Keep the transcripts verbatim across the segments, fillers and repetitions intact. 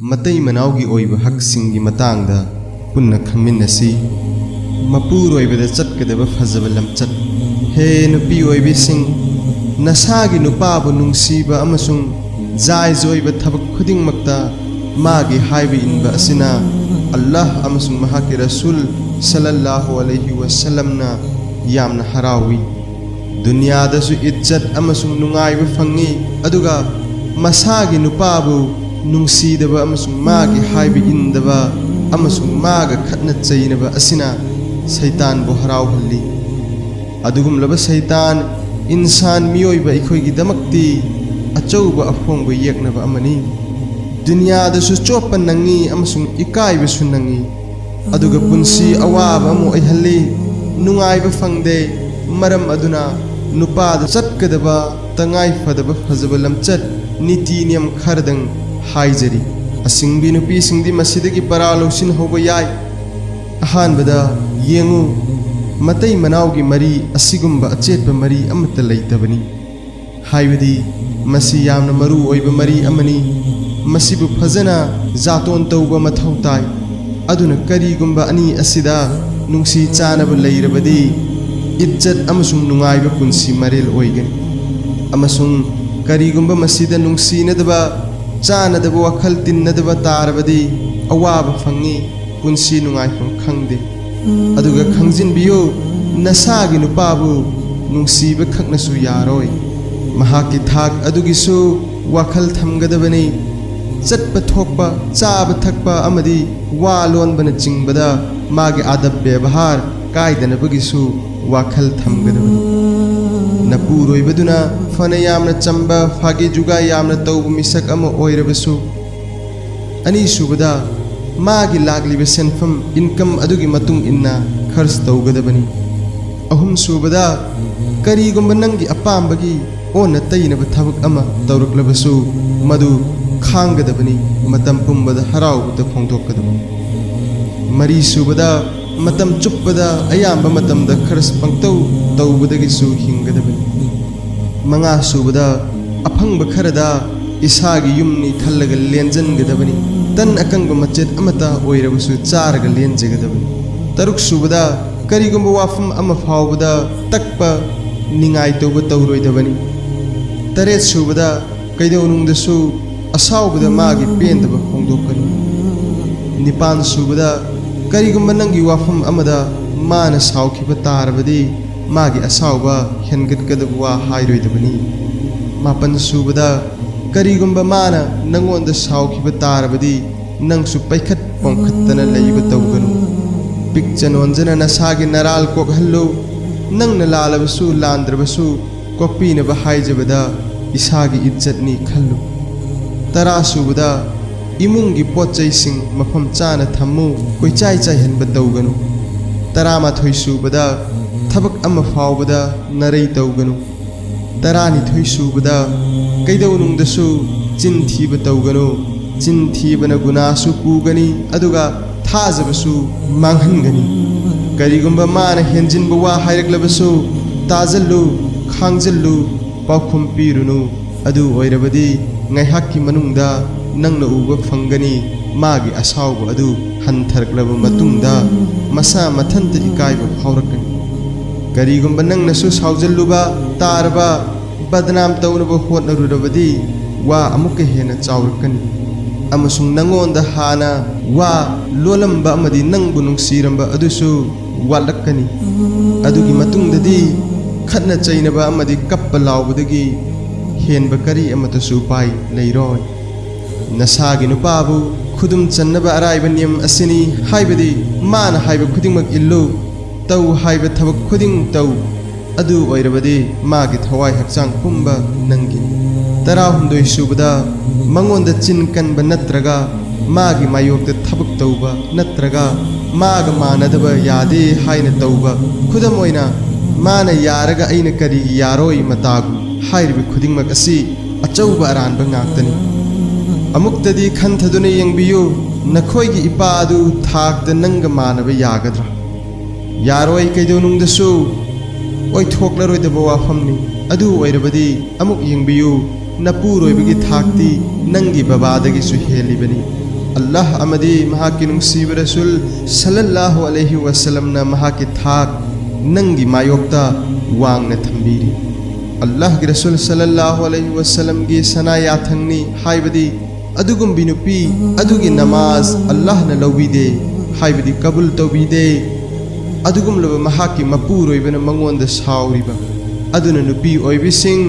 ꯃꯇꯩ ꯃꯅꯥꯎꯒꯤ ꯑꯣꯏꯕ ꯍꯛꯁꯤꯡꯒꯤ ꯃꯇꯥꯡꯗ ꯄꯨꯟꯅ ꯈꯪꯃꯤꯟꯅꯁꯤ꯫ ꯃꯄꯨꯔꯣꯏꯕꯗ ꯆꯠꯀꯗꯕ ꯐꯖꯕ ꯂꯝꯆꯠ꯫ ꯍꯦ ꯅꯨꯄꯤ ꯑꯣꯏꯕꯤꯁꯤꯡ, ꯅꯁꯥꯒꯤ ꯅꯨꯄꯥꯕꯨ ꯅꯨꯡꯁꯤꯕ ꯑꯃꯁꯨꯡ ꯖꯥꯏꯖ ꯑꯣꯏꯕ ꯊꯕꯛ ꯈꯨꯗꯤꯡꯃꯛꯇ ꯃꯥꯒꯤ ꯍꯥꯏꯕ ꯏꯟꯕ ꯑꯁꯤꯅ ꯑꯜꯂꯥꯍ ꯑꯃꯁꯨꯡ ꯃꯍꯥꯛꯀꯤ ꯔꯁꯨꯜ ꯁꯜꯂꯜꯂꯥꯍꯨ ꯑꯂꯩꯍꯤ ꯋꯁꯜꯂꯝꯅ ꯌꯥꯝꯅ ꯍꯔꯥꯎꯏ꯫ ꯗꯨꯅꯤꯌꯥꯗꯁꯨ ꯏꯖꯠ ꯑꯃꯁꯨꯡ ꯅꯨꯡꯉꯥꯏꯕ ꯐꯪꯏ, ꯑꯗꯨꯒ ꯃꯁꯥꯒꯤ ꯅꯨꯄꯥꯕꯨ ꯅꯨꯡꯁꯤꯗꯕ ꯑꯃꯁꯨꯡ ꯃꯥꯒꯤ ꯍꯥꯏꯕ ꯏꯟꯗꯕ ꯑꯃꯁꯨꯡ ꯃꯥꯒ ꯈꯠꯅ ꯆꯩꯅꯕ ꯑꯁꯤꯅ ꯁꯩꯇꯥꯟꯕꯨ ꯍꯔꯥꯎꯍꯜꯂꯤ꯫ ꯑꯗꯨꯒꯨꯝꯂꯕ ꯁꯩꯇꯥꯟ, ꯏꯟꯁꯥꯟ ꯃꯤꯑꯣꯏꯕ ꯑꯩꯈꯣꯏꯒꯤꯗꯃꯛꯇꯤ ꯑꯆꯧꯕ ꯑꯐꯣꯡꯕ ꯌꯦꯛꯅꯕ ꯑꯃꯅꯤ꯫ ꯗꯨꯅꯤꯌꯥꯗꯁꯨ ꯆꯣꯞꯄ ꯅꯪꯉꯤ ꯑꯃꯁꯨꯡ ꯏꯀꯥꯏꯕꯁꯨ ꯅꯪꯉꯤ, ꯑꯗꯨꯒ ꯄꯨꯟꯁꯤ ꯑꯋꯥꯕ ꯑꯃ ꯑꯣꯏꯍꯜꯂꯤ꯫ ꯅꯨꯡꯉꯥꯏꯕ ꯐꯪꯗꯦ꯫ ꯃꯔꯝ ꯑꯗꯨꯅ ꯅꯨꯄꯥꯗ ꯆꯠꯀꯗꯕ ꯇꯉꯥꯏ ꯐꯗꯕ ꯐꯖꯕ ꯂꯝꯆꯠ, ꯅꯤꯇꯤ ꯅꯤꯌꯝ ꯈꯔꯗꯪ ꯍꯥꯏꯖꯔꯤ꯫ ꯑꯁꯤꯡꯕꯤ ꯅꯨꯄꯤꯁꯤꯡꯗꯤ ꯃꯁꯤꯗꯒꯤ ꯄꯔꯥ ꯂꯧꯁꯤꯟꯍꯧꯕ ꯌꯥꯏ꯫ ꯑꯍꯥꯟꯕꯗ ꯌꯦꯡꯉꯨ, ꯃꯇꯩ ꯃꯅꯥꯎꯒꯤ ꯃꯔꯤ ꯑꯁꯤꯒꯨꯝꯕ ꯑꯆꯦꯠꯄ ꯃꯔꯤ ꯑꯃꯠꯇ ꯂꯩꯇꯕꯅꯤ꯫ ꯍꯥꯏꯕꯗꯤ ꯃꯁꯤ ꯌꯥꯝꯅ ꯃꯔꯨ ꯑꯣꯏꯕ ꯃꯔꯤ ꯑꯃꯅꯤ꯫ ꯃꯁꯤꯕꯨ ꯐꯖꯅ ꯖꯥꯇꯣꯟ ꯇꯧꯕ ꯃꯊꯧ ꯇꯥꯏ꯫ ꯑꯗꯨꯅ ꯀꯔꯤꯒꯨꯝꯕ ꯑꯅꯤ ꯑꯁꯤꯗ ꯅꯨꯡꯁꯤ ꯆꯥꯅꯕ ꯂꯩꯔꯕꯗꯤ, ꯏꯖꯠ ꯑꯃꯁꯨꯡ ꯅꯨꯡꯉꯥꯏꯕ ꯄꯨꯟꯁꯤ ꯃꯔꯦꯜ ꯑꯣꯏꯒꯅꯤ꯫ ꯑꯃꯁꯨꯡ ꯀꯔꯤꯒꯨꯝꯕ ꯃꯁꯤꯗ ꯅꯨꯡꯁꯤꯅꯗꯕ, ꯆꯥꯅꯗꯕ ꯋꯥꯈꯜ ꯇꯤꯟꯅꯗꯕ ꯇꯥꯔꯕꯗꯤ, ꯑꯋꯥꯕ ꯐꯪꯏ, ꯄꯨꯟꯁꯤ ꯅꯨꯡꯉꯥꯏꯐꯝ ꯈꯪꯗꯦ꯫ ꯑꯗꯨꯒ ꯈꯪꯖꯤꯟꯕꯤꯌꯨ, ꯅꯁꯥꯒꯤ ꯅꯨꯄꯥꯕꯨ ꯅꯨꯡꯁꯤꯕ ꯈꯛꯅꯁꯨ ꯌꯥꯔꯣꯏ꯫ ꯃꯍꯥꯛꯀꯤ ꯊꯥꯛ ꯑꯗꯨꯒꯤꯁꯨ ꯋꯥꯈꯜ ꯊꯝꯒꯗꯕꯅꯤ꯫ ꯆꯠꯄ ꯊꯣꯛꯄ, ꯆꯥꯕ ꯊꯛꯄ ꯑꯃꯗꯤ ꯋꯥ ꯂꯣꯟꯕꯅꯆꯤꯡꯕꯗ ꯃꯥꯒꯤ ꯑꯗꯕ ꯕꯦꯕꯍꯥꯔ ꯀꯥꯏꯗꯅꯕꯒꯤꯁꯨ ꯋꯥꯈꯜ ꯊꯝꯒꯗꯕꯅꯤ꯫ ꯅꯄꯨꯔꯣꯏꯕꯗꯨꯅ ꯐꯅ ꯌꯥꯝꯅ ꯆꯝꯕ, ꯐꯥꯒꯤ ꯖꯨꯒꯥꯏ ꯌꯥꯝꯅ ꯇꯧꯕ ꯃꯤꯁꯛ ꯑꯃ ꯑꯣꯏꯔꯕꯁꯨ, ꯑꯅꯤꯁꯨꯕꯗ, ꯃꯥꯒꯤ ꯂꯥꯛꯂꯤꯕ ꯁꯦꯟꯐꯝ, ꯏꯟꯀꯝ ꯑꯗꯨꯒꯤ ꯃꯇꯨꯡ ꯏꯟꯅ ꯈꯔꯆ ꯇꯧꯒꯗꯕꯅꯤ꯫ ꯑꯍꯨꯝꯁꯨꯕꯗ, ꯀꯔꯤꯒꯨꯝꯕ ꯅꯪꯒꯤ ꯑꯄꯥꯝꯕꯒꯤ ꯑꯣꯟꯅ ꯇꯩꯅꯕ ꯊꯕꯛ ꯑꯃ ꯇꯧꯔꯛꯂꯕꯁꯨ, ꯃꯗꯨ ꯈꯥꯡꯒꯗꯕꯅꯤ, ꯃꯇꯝ ꯄꯨꯝꯕꯗ ꯍꯔꯥꯎꯕꯇ ꯐꯣꯡꯗꯣꯛꯀꯗꯕꯅꯤ꯫ ꯃꯔꯤꯁꯨꯕꯗ, ꯃꯇꯝ ꯆꯨꯞꯄꯗ ꯑꯌꯥꯝꯕ ꯃꯇꯝꯗ ꯈꯔꯆ ꯄꯪꯇꯧ ꯇꯧꯕꯗꯒꯤꯁꯨ ꯍꯤꯡꯒꯗꯕꯅꯤ꯫ ꯃꯉꯥꯁꯨꯕꯗ, ꯑꯐꯪꯕ ꯈꯔꯗ ꯏꯁꯥꯒꯤ ꯌꯨꯝꯅꯤ ꯈꯜꯂꯒ ꯂꯦꯟꯖꯟꯒꯗꯕꯅꯤ꯫ ꯇꯟ ꯑꯀꯪꯕ ꯃꯆꯦꯠ ꯑꯃꯠꯇ ꯑꯣꯏꯔꯕꯁꯨ ꯆꯥꯔꯒ ꯂꯦꯟꯖꯒꯗꯕꯅꯤ꯫ ꯇꯔꯨꯛ ꯁꯨꯕꯗ, ꯀꯔꯤꯒꯨꯝꯕ ꯋꯥꯐꯝ ꯑꯃ ꯐꯥꯎꯕꯗ ꯇꯛꯄ, ꯅꯤꯡꯉꯥꯏ ꯇꯧꯕ ꯇꯧꯔꯣꯏꯗꯕꯅꯤ꯫ ꯇꯔꯦꯠ ꯁꯨꯕꯗ, ꯀꯩꯗꯧꯅꯨꯡꯗꯁꯨ ꯑꯁꯥꯎꯕꯗ ꯃꯥꯒꯤ ꯄꯦꯟꯗꯕ ꯐꯣꯡꯗꯣꯛꯀꯅꯨ꯫ ꯅꯤꯄꯥꯟ ꯁꯨꯕꯗ, ꯀꯔꯤꯒꯨꯝꯕ ꯅꯪꯒꯤ ꯋꯥꯐꯝ ꯑꯃꯗ ꯃꯥꯅ ꯁꯥꯎꯈꯤꯕ ꯇꯥꯔꯕꯗꯤ, ꯃꯥꯒꯤ ꯑꯁꯥꯎꯕ ꯍꯦꯟꯒꯠꯀꯗꯕ ꯋꯥ ꯍꯥꯏꯔꯣꯏꯗꯕꯅꯤ꯫ ꯃꯥꯄꯟ ꯁꯨꯕꯗ, ꯀꯔꯤꯒꯨꯝꯕ ꯃꯥꯅ ꯅꯪꯉꯣꯟꯗ ꯁꯥꯎꯈꯤꯕ ꯇꯥꯔꯕꯗꯤ, ꯅꯪꯁꯨ ꯄꯩꯈꯠ ꯄꯣꯝꯈꯠꯇꯅ ꯂꯩꯕ ꯇꯧꯒꯅꯨ꯫ ꯄꯤꯛꯆ ꯅꯣꯟꯖꯅ ꯅꯁꯥꯒꯤ ꯅꯔꯥꯜ ꯀꯣꯛꯍꯜꯂꯨ꯫ ꯅꯪꯅ ꯂꯥꯜꯂꯕꯁꯨ ꯂꯥꯟꯗ꯭ꯔꯕꯁꯨ, ꯀꯣꯛꯄꯤꯅꯕ ꯍꯥꯏꯖꯕꯗ ꯏꯁꯥꯒꯤ ꯏꯖꯠꯅꯤ ꯈꯜꯂꯨ꯫ ꯇꯔꯥ ꯁꯨꯕꯗ, ꯏꯃꯨꯡꯒꯤ ꯄꯣꯠ ꯆꯩꯁꯤꯡ ꯃꯐꯝ ꯆꯥꯅ ꯊꯝꯃꯨ, ꯀꯣꯏꯆꯥꯏ ꯆꯥꯏꯍꯟꯕ ꯇꯧꯒꯅꯨ꯫ ꯇꯔꯥꯃꯥꯊꯣꯏ ꯁꯨꯕꯗ, ꯊꯕꯛ ꯑꯃ ꯐꯥꯎꯕꯗ ꯅꯔꯩ ꯇꯧꯒꯅꯨ꯫ ꯇꯔꯥꯅꯤꯊꯣꯏ ꯁꯨꯕꯗ, ꯀꯩꯗꯧꯅꯨꯡꯗꯁꯨ ꯆꯤꯟ ꯊꯤꯕ ꯇꯧꯒꯅꯨ꯫ ꯆꯤꯟ ꯊꯤꯕꯅ ꯒꯨꯅꯥꯁꯨ ꯄꯨꯒꯅꯤ, ꯑꯗꯨꯒ ꯊꯥꯖꯕꯁꯨ ꯃꯥꯡꯍꯟꯒꯅꯤ꯫ ꯀꯔꯤꯒꯨꯝꯕ ꯃꯥꯅ ꯍꯦꯟꯖꯤꯟꯕ ꯋꯥ ꯍꯥꯏꯔꯛꯂꯕꯁꯨ, ꯇꯥꯖꯜꯂꯨ, ꯈꯥꯡꯖꯜꯂꯨ, ꯄꯥꯎꯈꯨꯝ ꯄꯤꯔꯨꯅꯨ꯫ ꯑꯗꯨ ꯑꯣꯏꯔꯕꯗꯤ ꯉꯥꯏꯍꯥꯛꯀꯤ ꯃꯅꯨꯡꯗ ꯅꯪꯅ ꯎꯕ ꯐꯪꯒꯅꯤ, ꯃꯥꯒꯤ ꯑꯁꯥꯎꯕ ꯑꯗꯨ ꯍꯟꯊꯔꯛꯂꯕ ꯃꯇꯨꯡꯗ ꯃꯁꯥ ꯃꯊꯟꯇ ꯏꯀꯥꯏꯕ ꯐꯥꯎꯔꯛꯀꯅꯤ꯫ ꯀꯔꯤꯒꯨꯝꯕ ꯅꯪꯅꯁꯨ ꯁꯥꯎꯖꯜꯂꯨꯕ ꯇꯥꯔꯕ, ꯕꯗꯅꯥꯝ ꯇꯧꯅꯕ ꯍꯣꯠꯅꯔꯨꯔꯕꯗꯤ, ꯋꯥ ꯑꯃꯨꯛꯀ ꯍꯦꯟꯅ ꯆꯥꯎꯔꯛꯀꯅꯤ, ꯑꯃꯁꯨꯡ ꯅꯪꯉꯣꯟꯗ ꯍꯥꯟꯅ ꯋꯥ ꯂꯣꯜꯂꯝꯕ ꯑꯃꯗꯤ ꯅꯪꯕꯨ ꯅꯨꯡꯁꯤꯔꯝꯕ ꯑꯗꯨꯁꯨ ꯋꯥꯠꯂꯛꯀꯅꯤ꯫ ꯑꯗꯨꯒꯤ ꯃꯇꯨꯡꯗꯗꯤ ꯈꯠꯅ ꯆꯩꯅꯕ ꯑꯃꯗꯤ ꯀꯞꯄ ꯂꯥꯎꯕꯗꯒꯤ ꯍꯦꯟꯕ ꯀꯔꯤ ꯑꯃꯠꯇꯁꯨ ꯎꯄꯥꯏ ꯂꯩꯔꯣꯏ꯫ ꯅꯁꯥꯒꯤ ꯅꯨꯄꯥꯕꯨ ꯈꯨꯗꯨꯝ ꯆꯟꯅꯕ ꯑꯔꯥꯏꯕ ꯅꯤꯌꯝ ꯑꯁꯤꯅꯤ, ꯍꯥꯏꯕꯗꯤ ꯃꯥꯅ ꯍꯥꯏꯕ ꯈꯨꯗꯤꯡꯃꯛ ꯏꯜꯂꯨ, ꯇꯧ ꯍꯥꯏꯕ ꯊꯕꯛ ꯈꯨꯗꯤꯡ ꯇꯧ, ꯑꯗꯨ ꯑꯣꯏꯔꯕꯗꯤ ꯃꯥꯒꯤ ꯊꯋꯥꯏ ꯍꯛꯆꯥꯡ ꯄꯨꯝꯕ ꯅꯪꯒꯤꯅꯤ꯫ ꯇꯔꯥꯍꯨꯝꯗꯣꯏ ꯁꯨꯕꯗ, ꯃꯉꯣꯟꯗ ꯆꯤꯟ ꯀꯟꯕ ꯅꯠꯇ꯭ꯔꯒ ꯃꯥꯒꯤ ꯃꯥꯌꯣꯛꯇ ꯊꯕꯛ ꯇꯧꯕ ꯅꯠꯇ꯭ꯔꯒ ꯃꯥꯒ ꯃꯥꯟꯅꯗꯕ ꯌꯥꯗꯦ ꯍꯥꯏꯅ ꯇꯧꯕ, ꯈꯨꯗꯝ ꯑꯣꯏꯅ, "ꯃꯥꯅ ꯌꯥꯔꯒ ꯑꯩꯅ ꯀꯔꯤꯒꯤ ꯌꯥꯔꯣꯏ" ꯃꯇꯥꯒꯨ ꯍꯥꯏꯔꯤꯕ ꯈꯨꯗꯤꯡꯃꯛ ꯑꯁꯤ ꯑꯆꯧꯕ ꯑꯔꯥꯟꯕ ꯉꯥꯛꯇꯅꯤ꯫ ꯑꯃꯨꯛꯇꯗꯤ ꯈꯟꯊꯗꯨꯅ ꯌꯦꯡꯕꯤꯌꯨ, ꯅꯈꯣꯏꯒꯤ ꯏꯄꯥ ꯑꯗꯨ ꯊꯥꯛꯇ ꯅꯪꯒ ꯃꯥꯟꯅꯕ ꯌꯥꯒꯗ꯭ꯔꯥ? ꯌꯥꯔꯣꯏ, ꯀꯩꯗꯧꯅꯨꯡꯗꯁꯨ ꯑꯣꯏꯊꯣꯛꯂꯔꯣꯏꯗꯕ ꯋꯥꯐꯝꯅꯤ꯫ ꯑꯗꯨ ꯑꯣꯏꯔꯕꯗꯤ ꯑꯃꯨꯛ ꯌꯦꯡꯕꯤꯌꯨ, ꯅꯄꯨꯔꯣꯏꯕꯒꯤ ꯊꯥꯛꯇꯤ ꯅꯪꯒꯤ ꯕꯕꯥꯗꯒꯤꯁꯨ ꯍꯦꯜꯂꯤꯕꯅꯤ꯫ ꯑꯜꯂꯥꯍ ꯑꯃꯗꯤ ꯃꯍꯥꯛꯀꯤ ꯅꯨꯡꯁꯤꯕ ꯔꯁꯨꯜ ꯁꯜꯂꯜꯂꯥꯍꯨ ꯑꯂꯩꯍꯤ ꯋꯥꯁꯜꯂꯝꯅ ꯃꯍꯥꯛꯀꯤ ꯊꯥꯛ ꯅꯪꯒꯤ ꯃꯥꯌꯣꯛꯇ ꯋꯥꯡꯅ ꯊꯝꯕꯤꯔꯤ꯫ ꯑꯜꯂꯥꯍꯒꯤ ꯔꯁꯨꯜ ꯁꯜꯂꯜꯂꯥꯍꯨ ꯑꯂꯩꯍꯤ ꯋꯥꯁꯜꯂꯝꯒꯤ ꯁꯅꯥ ꯌꯥꯊꯪꯅꯤ, ꯍꯥꯏꯕꯗꯤ ꯑꯗꯨꯒꯨꯝꯕꯤ ꯅꯨꯄꯤ ꯑꯗꯨꯒꯤ ꯅꯃꯥꯖ ꯑꯜꯂꯥꯍꯅ ꯂꯧꯕꯤꯗꯦ, ꯍꯥꯏꯕꯗꯤ ꯀꯕꯨꯜ ꯇꯧꯕꯤꯗꯦ꯫ ꯑꯗꯨꯒꯨꯝꯂꯕ ꯃꯍꯥꯛꯀꯤ ꯃꯄꯨꯔꯣꯏꯕꯅ ꯃꯉꯣꯟꯗ ꯁꯥꯎꯔꯤꯕ꯫ ꯑꯗꯨꯅ ꯅꯨꯄꯤ ꯑꯣꯏꯕꯤꯁꯤꯡ,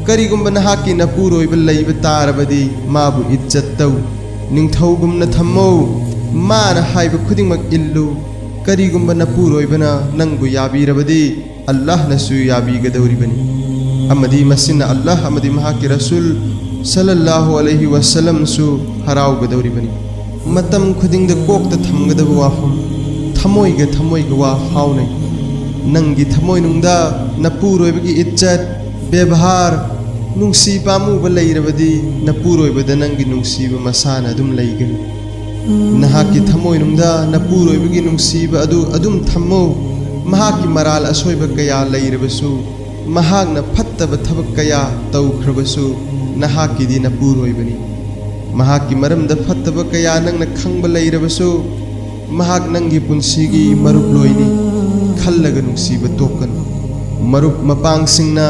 ꯀꯔꯤꯒꯨꯝꯕ ꯅꯍꯥꯛꯀꯤ ꯅꯄꯨꯔꯣꯏꯕ ꯂꯩꯕ ꯇꯥꯔꯕꯗꯤ ꯃꯥꯕꯨ ꯏꯖꯠ ꯇꯧ, ꯅꯤꯡꯊꯧꯒꯨꯝꯅ ꯊꯝꯃꯧ, ꯃꯥꯅ ꯍꯥꯏꯕ ꯈꯨꯗꯤꯡꯃꯛ ꯏꯜꯂꯨ꯫ ꯀꯔꯤꯒꯨꯝꯕ ꯅꯄꯨꯔꯣꯏꯕꯅ ꯅꯪꯕꯨ ꯌꯥꯕꯤꯔꯕꯗꯤ ꯑꯜꯂꯥꯍꯅꯁꯨ ꯌꯥꯕꯤꯒꯗꯧꯔꯤꯕꯅꯤ꯫ ꯑꯃꯗꯤ ꯃꯁꯤꯅ ꯑꯜꯂꯥꯍ ꯑꯃꯗꯤ ꯃꯍꯥꯛꯀꯤ ꯔꯁꯨꯜ ꯁꯜꯂꯜꯂꯥꯍꯨ ꯑꯂꯩꯍꯤ ꯋꯥꯁꯜꯂꯝꯁꯨ ꯍꯔꯥꯎꯒꯗꯧꯔꯤꯕꯅꯤ꯫ ꯃꯇꯝ ꯈꯨꯗꯤꯡꯗ ꯀꯣꯛꯇ ꯊꯝꯒꯗꯕ ꯋꯥꯐꯝ, ꯊꯃꯣꯏꯒ ꯊꯃꯣꯏꯒ ꯋꯥ ꯐꯥꯎꯅꯩ꯫ ꯅꯪꯒꯤ ꯊꯃꯣꯏꯅꯨꯡꯗ ꯅꯄꯨꯔꯣꯏꯕꯒꯤ ꯏꯖꯠ, ꯕꯦꯕꯍꯥꯔ, ꯅꯨꯡꯁꯤ ꯄꯥꯝꯃꯨꯕ ꯂꯩꯔꯕꯗꯤ ꯅꯄꯨꯔꯣꯏꯕꯗ ꯅꯪꯒꯤ ꯅꯨꯡꯁꯤꯕ ꯃꯁꯥꯅ ꯑꯗꯨꯝ ꯂꯩꯒꯅꯤ꯫ ꯅꯍꯥꯛꯀꯤ ꯊꯃꯣꯏꯅꯨꯡꯗ ꯅꯄꯨꯔꯣꯏꯕꯒꯤ ꯅꯨꯡꯁꯤꯕ ꯑꯗꯨ ꯑꯗꯨꯝ ꯊꯝꯃꯨ꯫ ꯃꯍꯥꯛꯀꯤ ꯃꯔꯥꯜ ꯑꯁꯣꯏꯕ ꯀꯌꯥ ꯂꯩꯔꯕꯁꯨ, ꯃꯍꯥꯛꯅ ꯐꯠꯇꯕ ꯊꯕꯛ ꯀꯌꯥ ꯇꯧꯈ꯭ꯔꯕꯁꯨ, ꯅꯍꯥꯛꯀꯤꯗꯤ ꯅꯄꯨꯔꯣꯏꯕꯅꯤ꯫ ꯃꯍꯥꯛꯀꯤ ꯃꯔꯝꯗ ꯐꯠꯇꯕ ꯀꯌꯥ ꯅꯪꯅ ꯈꯪꯕ ꯂꯩꯔꯕꯁꯨ, ꯃꯍꯥꯛ ꯅꯪꯒꯤ ꯄꯨꯟꯁꯤꯒꯤ ꯃꯔꯨꯞꯂꯣꯏꯅꯤ꯫ ꯈꯜꯂꯒ ꯅꯨꯡꯁꯤꯕ ꯇꯣꯛꯀꯅꯨ꯫ ꯃꯔꯨꯞ ꯃꯄꯥꯡꯁꯤꯡꯅ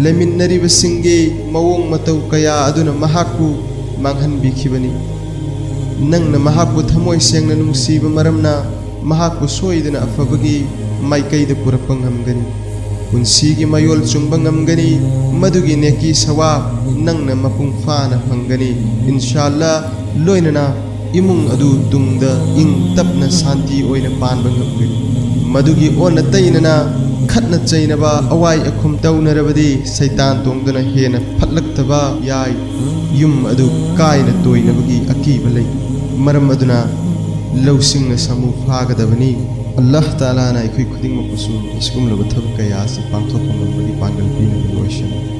ꯂꯩꯃꯤꯟꯅꯔꯤꯕꯁꯤꯡꯒꯤ ꯃꯑꯣꯡ ꯃꯇꯧ ꯀꯌꯥ ꯑꯗꯨꯅ ꯃꯍꯥꯛꯄꯨ ꯃꯥꯡꯍꯟꯕꯤꯈꯤꯕꯅꯤ꯫ ꯅꯪꯅ ꯃꯍꯥꯛꯄꯨ ꯊꯃꯣꯏ ꯁꯦꯡꯅ ꯅꯨꯡꯁꯤꯕ ꯃꯔꯝꯅ ꯃꯍꯥꯛꯄꯨ ꯁꯣꯏꯗꯅ ꯑꯐꯕꯒꯤ ꯃꯥꯏꯀꯩꯗ ꯄꯨꯔꯛꯄ ꯉꯝꯒꯅꯤ꯫ ꯄꯨꯟꯁꯤꯒꯤ ꯃꯌꯣꯜ ꯆꯨꯝꯕ ꯉꯝꯒꯅꯤ꯫ ꯃꯗꯨꯒꯤ ꯅꯦꯀꯤ ꯁꯋꯥꯕ ꯅꯪꯅ ꯃꯄꯨꯡ ꯐꯥꯅ ꯐꯪꯒꯅꯤ꯫ ꯏꯟꯁꯥꯜꯂꯥ, ꯂꯣꯏꯅꯅ ꯏꯃꯨꯡ ꯑꯗꯨ ꯇꯨꯡꯗ ꯏꯪ ꯇꯞꯅ ꯁꯥꯟꯇꯤ ꯑꯣꯏꯅ ꯄꯥꯟꯕ ꯉꯝꯒꯅꯤ꯫ ꯃꯗꯨꯒꯤ ꯑꯣꯟꯅ ꯇꯩꯅꯅ ꯈꯠꯅ ꯆꯩꯅꯕ, ꯑꯋꯥꯏ ꯑꯈꯨꯝ ꯇꯧꯅꯔꯕꯗꯤ ꯁꯩꯇꯥꯟ ꯇꯣꯡꯗꯨꯅ ꯍꯦꯟꯅ ꯐꯠꯂꯛꯇꯕ ꯌꯥꯏ꯫ ꯌꯨꯝ ꯑꯗꯨ ꯀꯥꯏꯅ ꯇꯣꯏꯅꯕꯒꯤ ꯑꯀꯤꯕ ꯂꯩ꯫ ꯃꯔꯝ ꯑꯗꯨꯅ ꯂꯧꯁꯤꯡꯅ ꯁꯥꯃꯨ ꯐꯥꯒꯗꯕꯅꯤ꯫ ꯑꯜꯂꯥꯍ ꯇꯥꯂꯥꯅ ꯑꯩꯈꯣꯏ ꯈꯨꯗꯤꯡꯃꯛꯄꯨꯁꯨ ꯑꯁꯤꯒꯨꯝꯂꯕ ꯊꯕꯛ ꯀꯌꯥ ꯑꯁꯤ ꯄꯥꯡꯊꯣꯛꯄ ꯉꯝꯕꯒꯤ ꯄꯥꯡꯒꯜ ꯄꯤꯅꯕ ꯑꯣꯏꯁꯅꯨ꯫